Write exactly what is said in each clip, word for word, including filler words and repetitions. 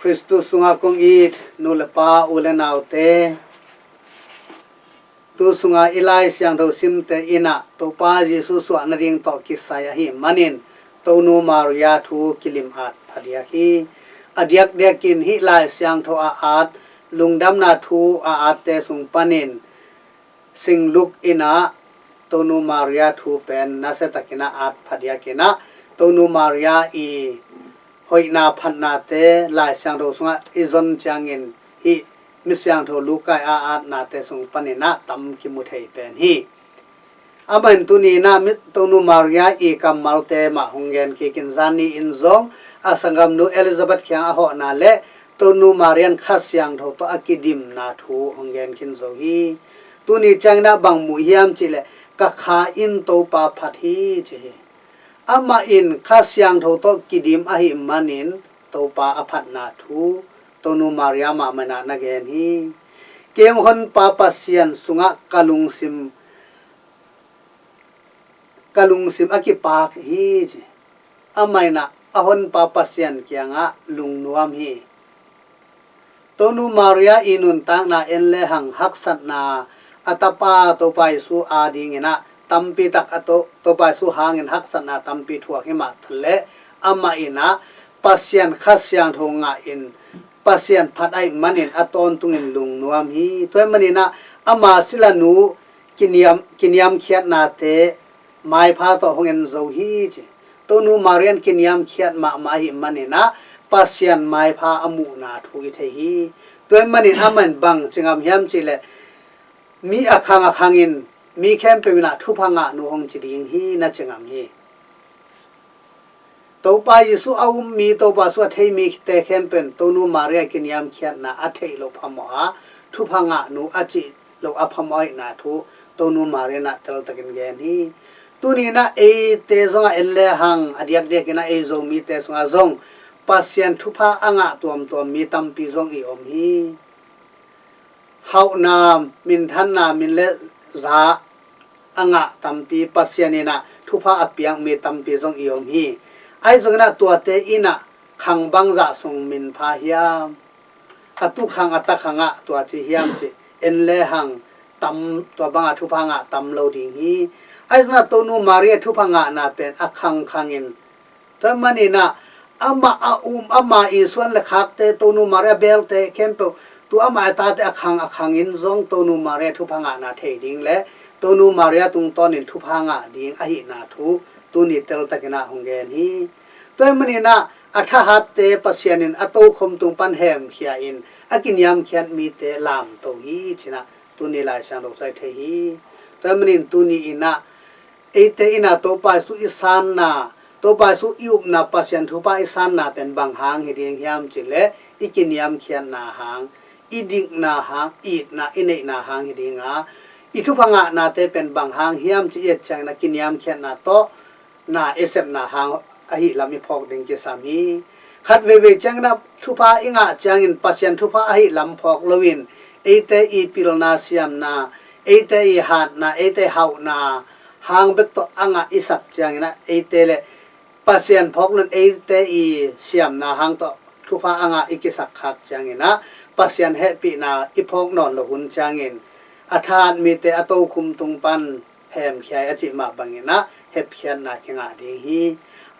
Khristu sungah kong it nu le pa, u le naute, tu sunga i Lai Siangtho simte in ah Topa Jesu suah nading tawh kisai ahih manin Tonu Maria thu kilim at phadiak hi. A diakdiakin hih Lai Siangtho a at, lungdamna thu a atte sung panin Singluk in ah Tonu Maria thu pen nasiatakin ah at phadiakin ah Tonu Maria i hoihna phatnate Lai Siangtho sungah i zon ciangin hih Misiangtho Luka i a atnate sung panin ah tam kimu thei pen hi. Amah in tuni in ah mi, Tonu Maria i kammalte mah hong gen kikin, zan ni in zong a sanggamnu Elizabeth kiang a hawhna le Tonu Maria in Kha Siangtho tawh a kidimna thu hong gen kin zo hi. Tuni ciangin ah bang mu hiam cih leh, ka kha in Topa phat hi ci hi. Amah in Kha Siangtho tawh kidim ahih manin Topa a phatna thu Tonu Maria mahmah in ah na gen hi. Kei hong Honpa Pasian sungah ka lungsim, ka lungsim a kipak hi ci. Amah in ah a Honpa Pasian kiangah lungnuam hi. Tonu Maria i nuntakna en lehang haksatna a tapa Topa Jesu adingin ah tampi tak a to, Topa Jesu hangin haksatna tampi thuak hi mah taleh, amah in ah Pasian Kha Siangtho ngah in Pasian phat ahih manin a tawntungin lungnuam hi. Tua ahih manin ah ama silanu kiniam, kiniamkhiatnate maipha tawh hong en zo hi ci. Tonu Maria in kiniamkhiat mahmah ahih manin ah Pasian maipha a muhna thu i thei hi. Tua ahih manin amah in bang ci ngam hiam cih leh, mi a khang a khangin mi khempeuh in ah thupha ngah nu hong ci ding hi na ci ngam hi. Topa Jesu a um mi, Topa Jesu a thei mite khempeuh in Tonu Maria kiniamkhiatna a theih loh phamawh a, thupha ngah nu a cih loh a phamawh ahihna thu Tonu Maria in ah teltakin gen hi. Tuni in ah eite zongah en lehang a diakdiakin ah ei Zomite sungah zong Pasian thupha a ngah tuamtuam mi tampi zong i om hi. Hauhna, minthanna, min le za a ngah tampi, Pasian in ah thupha a piak mi tampi zong i om hi. Ahi zongin ah tuate in ah khang bangzah sung min pha hiam? A tukhang a takhang ah tua ci hiam cih en lehang tam, tua bangah thupha ngah tam lo ding hi. Ahi zongin ah Tonu Maria thupha ngahna pen a khangkhangin, tua ahih manin ah amah a um, ama i suan le khakte, Tonu Maria belte khempeuh, tu amah a tate a khang a khangin zong Tonu Maria thupha ngahna thei ding le Tonu Maria tungtawnin thupha ngah ding ahihna thu tuni teltakin ah hong gen hi. Tua ahih manin ah a thahatte Pasian in a tokhom tung pan hemkhia in a kiniamkhiat mite lamto hi ci-in ah tuni Lai Siangtho sung ah i thei hi. Tua ahih manin tuni in ah eite in ah Topa Jesu i sanna, Topa Jesu i upna, Pasian thupha i sanna pen bang hang hi ding hiam cih leh, i kiniamkhiatna hang, i dikna hang, i itna, i neihna hang hi ding a, i thupha ngahnate pen bang hang hiam cih i et ciangin ah kiniamkhiatna tawh na i sepna hang ahih lam i phawk ding kisam hi. Khat veivei ciangin ah thupha i ngah ciangin Pasian thupha ahih lam phawk loin, eite i pilna siamna, eite i hatna, eite hauhna hang bek tawh a ngah i sak ciangin ah eite le Pasian phawk loin eite i siamna hang tawh thupha a ngah i kisak khak ciangin ah Pasian hehpihna i phawk nawn loh hun ciangin a thahat mite a tokhom tung pan hemkhia hi a cih mah bangin ah hepkhiatna kingah ding hi.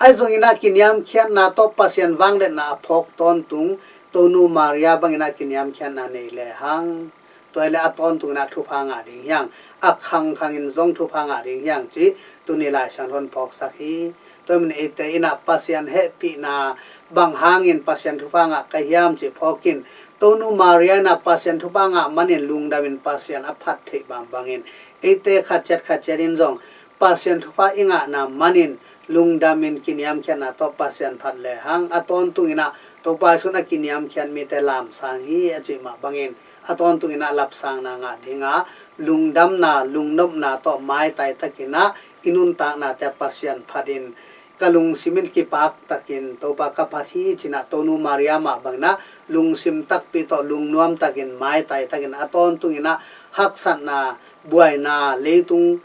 Ahi zongin ah kiniamkhiatna tawh Pasian vangliatna a phawk tawntung Tonu Maria bangin ah kiniamkhiatna nei lehang, tua hi leh a tawntungin ah thupha ngah ding hi hang, a khangkhangin zong thupha ngah ding hi hang cih tuni Lai Siangtho in phawksak hi. Tua ahih manin eite in ah Pasian hehpihna bang hangin Pasian thupha ngah ka hiam cih phawkin, Tonu Maria in ah Pasian thupha ngah manin lungdamin Pasian a phat theih bangbangin, eite khatciat khatciat in zong Pasian thupha i ngahna manin lungdamin kiniamkhiatna tawh Pasian phat lehang, a tawntungin ah Topa Jesu in a kiniamkhiat mite lamsang hi a cih mah bangin, a tawntungin ah lapsangna ngah ding a, lungdamna, lungnopna tawh maitai takin ah i nuntaknate Pasian phatin, ka lungsim in kipak takin Topa ka phat hi ci-in ah Tonu Maria mah bangin ah lungsim takpi tawh lungnuam takin, maitai takin, a tawntungin ah haksatna, buaina, leitung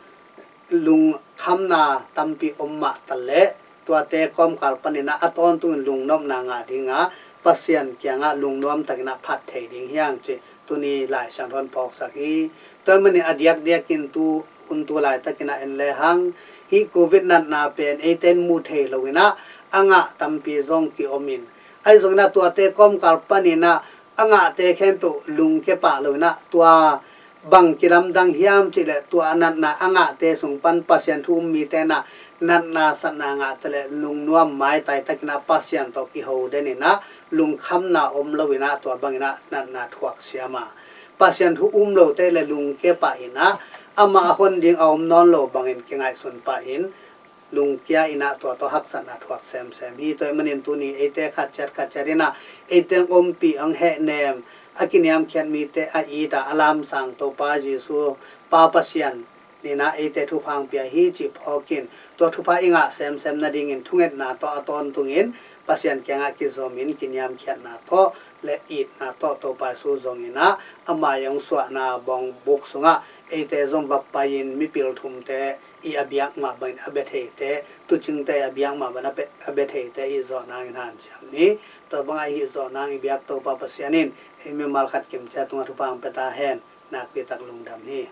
lungkhamna tampi om mah taleh, tuate kawmkal panin ah a tawntungin lungnopna ngah ding a, Pasian kiangah lungnuam takin ah phat thei ding hi hang cih tuni Lai Siangtho in phawksak hi. Tua ahih manin a diakdiakin tu hun tu laitakin ah en lehang hih covid natna pen eite in mu thei loin ah a ngah tampi zong ki-om in, ahi zongin ah tuate kawmkal panin ah a ngahte khempeuh lungkia pah loin ah tua bang kilamdang hiam cih leh tua a natna a ngahte sung pan Pasian thu um mite in ah natna satna ngahte leh lungnuam maitai takin ah Pasian tawh kiho den in ah lungkhamna om loin ah tua bangin ah natna thuak siam a, Pasian thu um lote leh lungkia pah in ah amah a hon ding a om nawn lo bangin kingaihsun pah in lungkia in ah tua tawh haksatna thuak semsem hi. Tua ahih manin tuni eite khat ciat khat ciat in ah eite hong ompih, hong hehnem, a kiniamkhiat mite a it a, a lamsang Topa Jesu Pa Pasian in ah eite thupha hong pia hi cih phawkin tua thupha i ngah semsem nadingin thungetna tawh a tawntungin Pasian kiangah kizomin kiniamkhiatna tawh leh itna tawh Topa Jesu zongin ah ama i hong suahna bawngbuk sungah eite zong va pai-in mipil thumte i a biak mah bangin a bia theite, tuucingte i a biak mah bangin a bia, a bia theite i zawh nangin hanciam ni. Tua bangah i hih zawh nang i biak Topa Pasian in ei mimal khat kim ciat tungah thupha hong pia ta hen. Nakpi tak lungdam hi.